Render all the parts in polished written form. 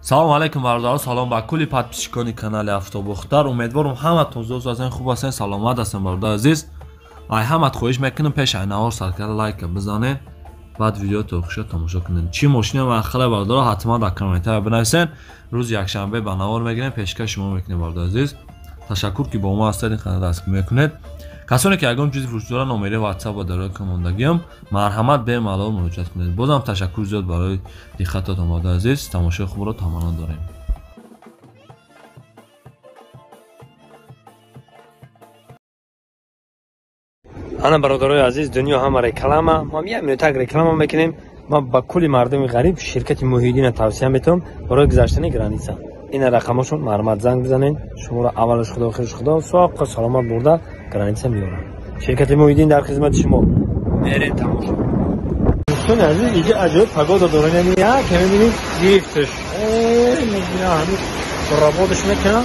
Салом алейкум бародарон, салом ба кулли подписчикони канали Автобохтар. Умедворам ҳаматон зуд ҳастен, хуб ҳастен, саломат ҳастен бародар азиз. Ай ҳамат хоҳиш мекунам пеш ай навор сар карда лайка бизанед, баъд видео то охиша тамошо кунед. Чӣ мошина ва хеле бародаро ҳатман дар комментария бинависен. Рӯзи якшанбе ба навор мегирем, пешкаш шумо мекунем бародар азиз. Ташаккур ки бо мо ҳастед, ин қадар дастгирӣ мекунед. Касоне ки ягон чизи фурӯш доранд, номери WhatsApp ва дар комондагиам марҳамат бемалол муроҷиат кунед. Бозам ташаккур зиёд барои диққататон бародар азиз. Тамошои хубро таманно дорем. Ана бародарои азиз, дунё ҳама реклама. Мо як минутак реклама мекунем. Ман ба кулли мардуми ғариб ширкати Муҳиддина тавсия метавам барои гузаштани граница. Ина рақамошон марҳамат занг бизанед. Шуморо аввалаш худо, охираш худо соқ саломат бурда граница меорам. Ширкати Муҳиддин дар хизмати шумо. Мерем тамошо. Дӯстони азиз, иҷа аҷоиб погода дорем. Яъне як мебинед гирифташ. Мебинам ҳамин работаш мекунам.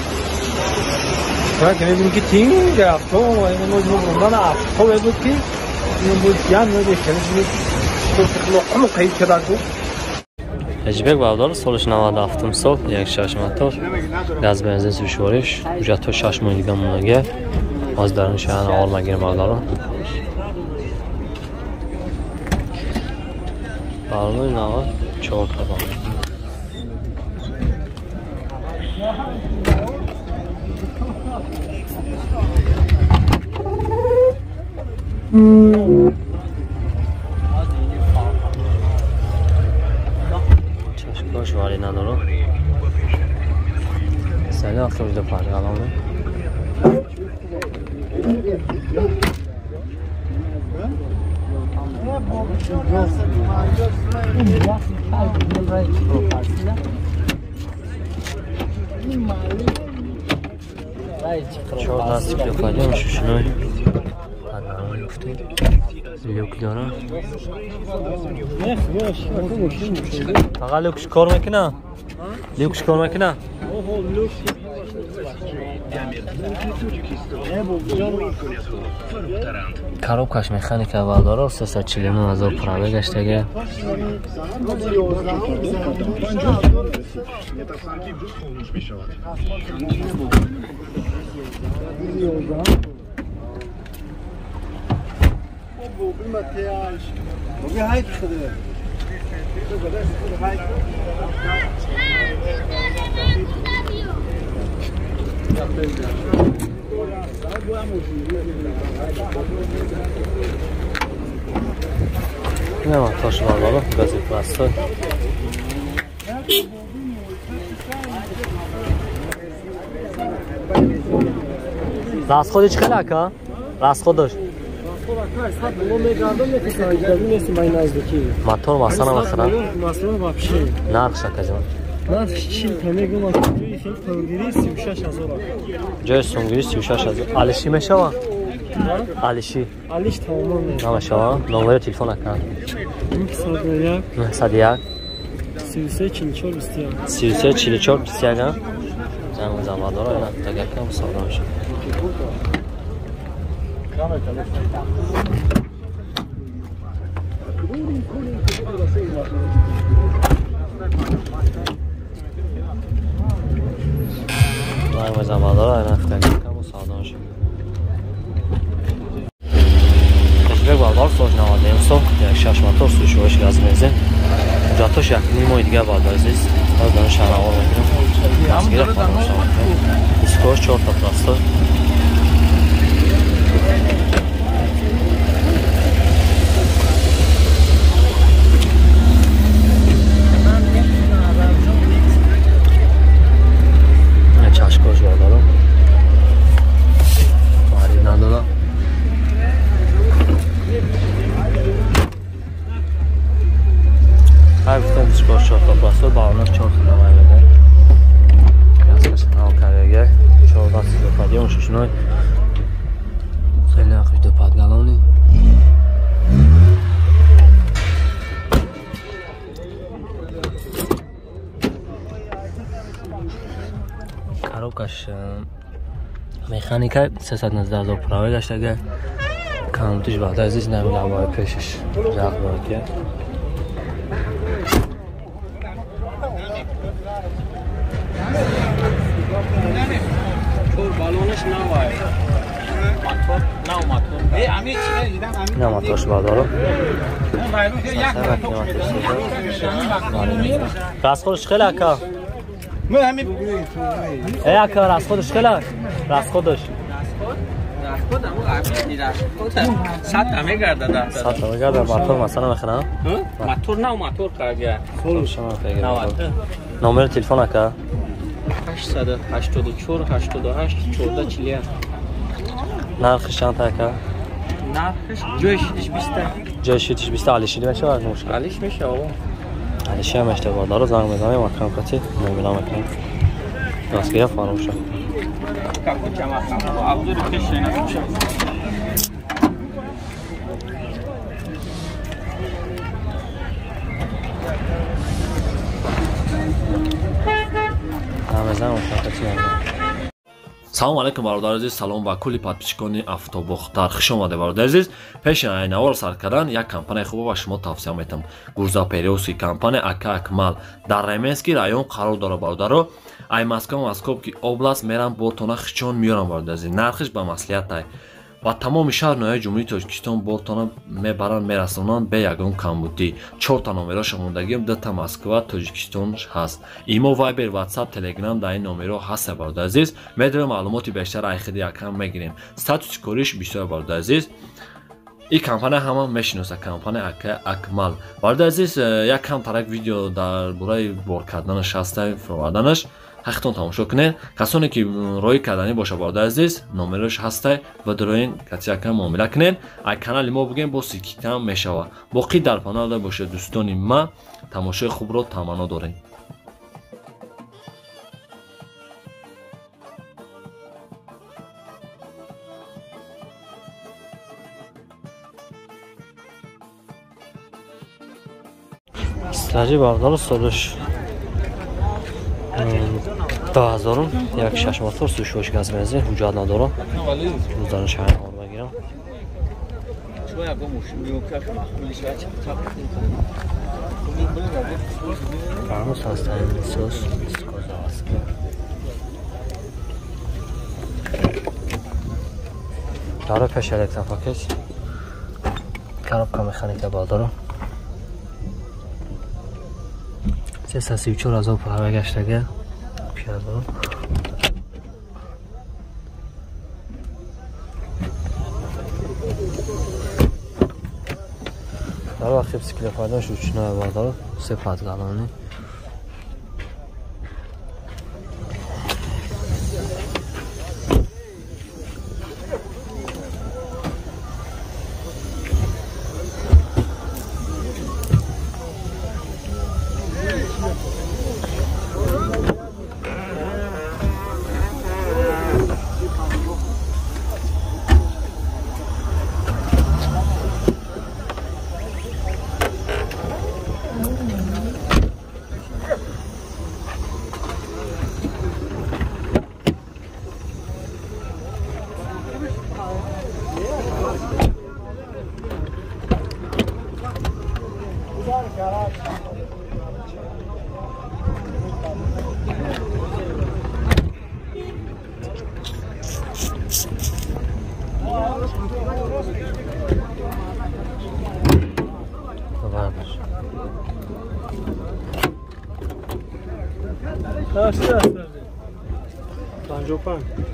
Так мебинем ки тинг авто, ин мо бурдан авто буд ки ин буд ян мебинем ки қайд карда буд. Ҳаҷибек бародар солаш 97 сол, 1.6 мотор, газ бензин сӯшвориш, ҳуҷҷатҳо 6 моҳ дига мондаги. Аз дарун шаҳр навор мегирем бародарон. Бародари навор 4 табан. Чашкош вари надорам. Сали ахрожда паргалам. Чор даст клепадем шушиной. Люк дорам. Аға люкш кор мекуна? Люкш кор мекуна? Коробкаш механика аввал дора, 349 ҳазор пробег гаштага. Не мотор бардора, гази простой. Расходи чӣ хеле ака? Расходаш? Мотор масана махара? Нарх шакаҷон. Нарх 40 та мегӯм, ҷои сунгирӣ 36 ҳазор. Ҷои сунгирӣ 36 ҳазор. Алиши мешава? Алиши. Алиш тамоман намешава. Номери телефон ака? 901 901 33 44 21. 33 44 21. Занг замадора, ина тагакам савдо мешава. Занг замадора, ина тагакам савдо мешава. Ҳаҷибек бародар соли 99 сол, 1.6 мотор, сӯшвориш газ бензин. Ҳуҷҷатҳош 1.5 моҳи дига бародар азиз. Ҳозир дар шаҳр навор мекунем. Дастгирӣ фаромӯш намекунем. Дискош 4 та простой. Чашкош бародарон. Фарид надора. Ҳар гуфтам дискош 4 та простой, балонаш 4 та намай меда. Газкаш нав кардаги. 14 сизопадион шушной. Хеле ахш допадгалони. Коробкаш механика 319 ҳазор пробег гаштага. Камтиш баъд азиз намилабои пешаш жақ бор ки. Ина моторш бародаро. Расходш хеле ака. Эй ака, расходш хеле. Расходш. Сад мегардад. Мотор масалан мехарам? Мотор нав мотор карга. Номери телефон ака? 884 88 14 41. Нархиш чанд ака? Нархиш ҷои шидиш 20. Ҷои шидиш 20 алишиди мешавад мушкил? Алиш мешавад. Алиши ҳам мешавад. Бародаро занг мезанем, акам кати муомила мекунем. Дастгиря фаромӯш шуд. Салом алейкум бародари азиз, салом ба кулли подписчикони Автобохтар. Хуш омадед бародари азиз. Пеши айнавор сар кардан як компанияи хуб ба шумо тавсия метам. Гурзапериоски компания ака Акмал дар Ременский район қарор дорад бародаро. Ай Москва, Московский област мерам бортона хичон меёрам бародари азиз. Нархиш ба маслиҳат ай. Ба тамоми шаҳр ноҳияи Ҷумҳурии Тоҷикистон бортона мебаранд, мерасонанд бе ягон камбудӣ. 4та номероша мондагиам, 2та Москва, Тоҷикистон ҳаст. Имо, Вайбер, Ватсап, Телеграм дар ин номеро ҳаст бародари азиз. Медонем маълумоти бештар айхиди якам мегирем. Статуси кориш бисёр бародари азиз. Ин компания ҳама мешиноса, компания ака Акмал. Бародари азиз, як кам тарак видео дар бораи бор карданаш ҳаста, фироварданаш. Ҳақтон тамошо кунед. Касоне ки роҳӣ карданӣ боша бародари азиз, номерош ҳастай ва дароин катияка муомила кунед. Ай канали мо бигем бо сикитам мешава. Боқӣ дар паноҳ бошед дӯстони ма. Тамошои хубро таманно дорем. Стражи бародаро солиш 2000 як шаш мотор сушош газ бензин ҳуҷҷат надорам. Рӯзани шаҳр мегирам. Фармус ҳастан сос скозаваски. Дара пеш электропакет. Коробка механика бародаро. 334 ҳазор пора гаштага. Дар вақти бисиклет ручная бародаро, се подгалони.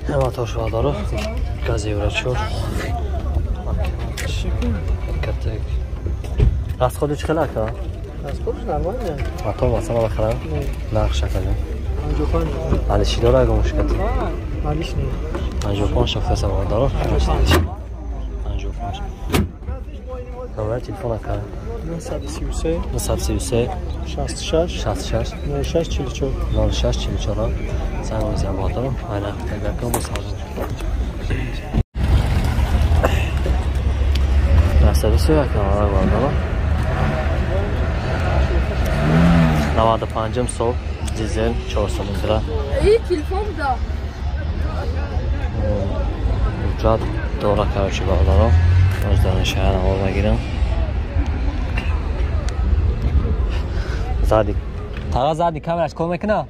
Мотор бародаро, газ евро 4. Расходи чӣ хел ака? Расходш нормально. Мотор масалан бахарам? Нарх шакалем. 55. Алиши дора ага мушкат? Алиш не. 55 шафтаса бародаро. 55. Номер телефон ака? 933 933 66 66 06 44 06 44. Занг мезанам бародаро. Айна тагакам бо савол. 931 бародаро. 95 сол дизел 4 цилиндра. И телефон да. Ҳуҷҷат дора короче бародаро. Дар шаҳр ҳаво мегирам. Зади. Тага зади камераш кор мекуна?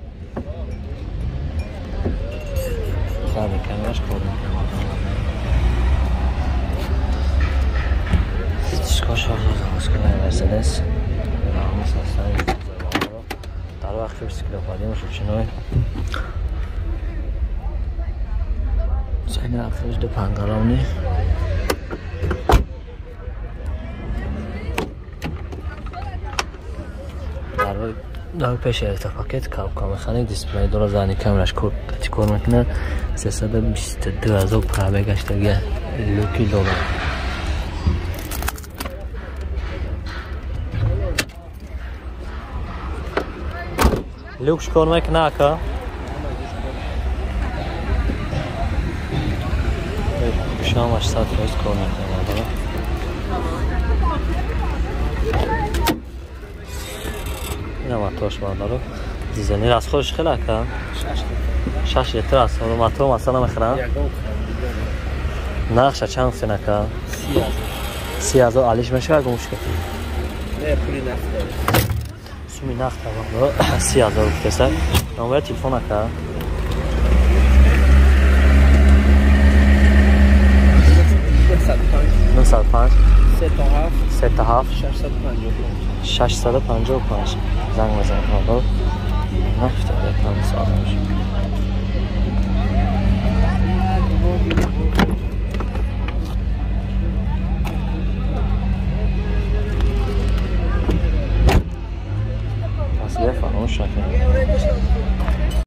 Задний камераш кор мекунад. Мерседес. Дар вақти стеклоподъёмаш ручной. Цена ахириш ду пангалони. Дар пеши электропакет капка механик дисплей дора, задний камераш кор мекунад. 322 ҳазор пробегаш дига люки дорад. Люкш кор мекунад ака? Шамаш 100% кор мекунад. Ина моторш бародаро. Дизелни расходш хеле ака? 6 литр аст. Мотор масала мехӯрам? Нархша чанд сен ака? 30,000. Алиш мешавад гумш кардӣ? Не, пули нақд. Суми нақд бародаро 30,000 гуфтеса. Номери телефон ака? 905 37 655. Занг мезанем бародаро. Нафта якам соат.